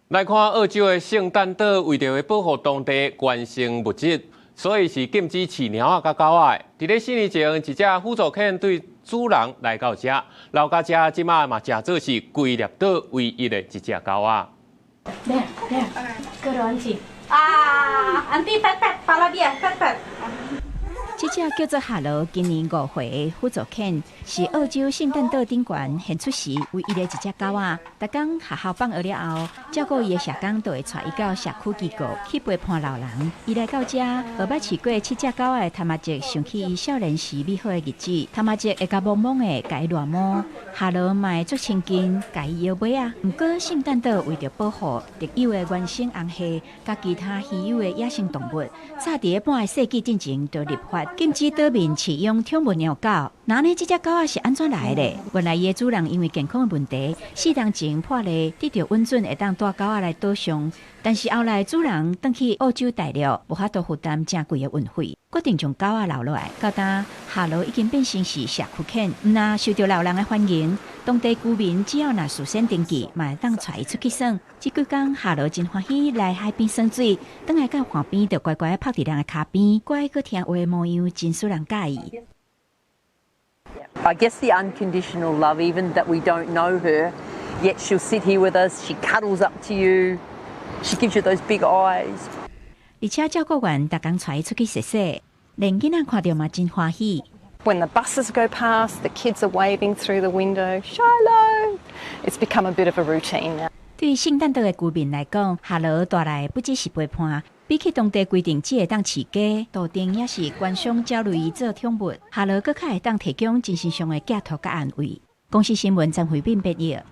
來看澳洲的聖誕島，為著欲保護當地原生物質，所以是禁止飼貓仔佮狗仔的。佇咧4年前，一隻輔助犬對主人來到遮，留佇遮這馬嘛成做是規粒島唯一的一隻狗仔。來來，過來 auntie 啊，auntie pat pat, pala dia pat pat。這隻叫做哈羅，今年5歲的輔助犬，是澳洲聖誕島頂懸現出時唯一的一隻狗仔。逐工學校放學了後，照顧伊的社工就會帶伊到社區機構去陪伴老人。伊來到遮，予捌飼過七隻狗仔的譚阿哲想起伊少年時美好的日子。譚阿哲會共摸摸的，共伊捋毛，哈羅嘛會足親近，共伊搖尾仔。毋過聖誕島為著保護特有的原生紅蟹佮其他稀有的野生動物，早佇咧半个世紀進前就立法禁止島面飼養寵物貓狗。那呢，這隻狗仔是按怎來的？原來伊的主人因為健康的問題，4年前破例得著允准會當帶狗仔來島上，但是後來主人轉去澳洲大陸，無法度負擔誠貴的運費，決定將狗仔留落來。到今哈羅已經變成是社區犬，毋但受著老人的歡迎，當地居民只要若事先登記，嘛會當帶伊出去耍。這幾工哈羅真歡喜來海邊耍水，轉來到岸邊就乖乖踅佇人的跤邊，乖閣聽話的模樣，真使人佮意。 I guess the unconditional love, even that we don't know her, yet she'll sit here with us, she cuddles up to you, she gives you those big eyes. 而且照顧員逐工帶伊出去踅踅，連囡仔看著嘛真歡喜。 When the buses go past, the kids are waving through the window, "Shiloh!" It's become a bit of a routine now. 對聖誕島的居民來講，哈羅帶來不只是陪伴，比起當地規定只會當飼雞、杜定抑是觀賞鳥類做寵物，哈羅閣較會當提供精神上的寄託佮安慰。公視新聞張惠敏編譯。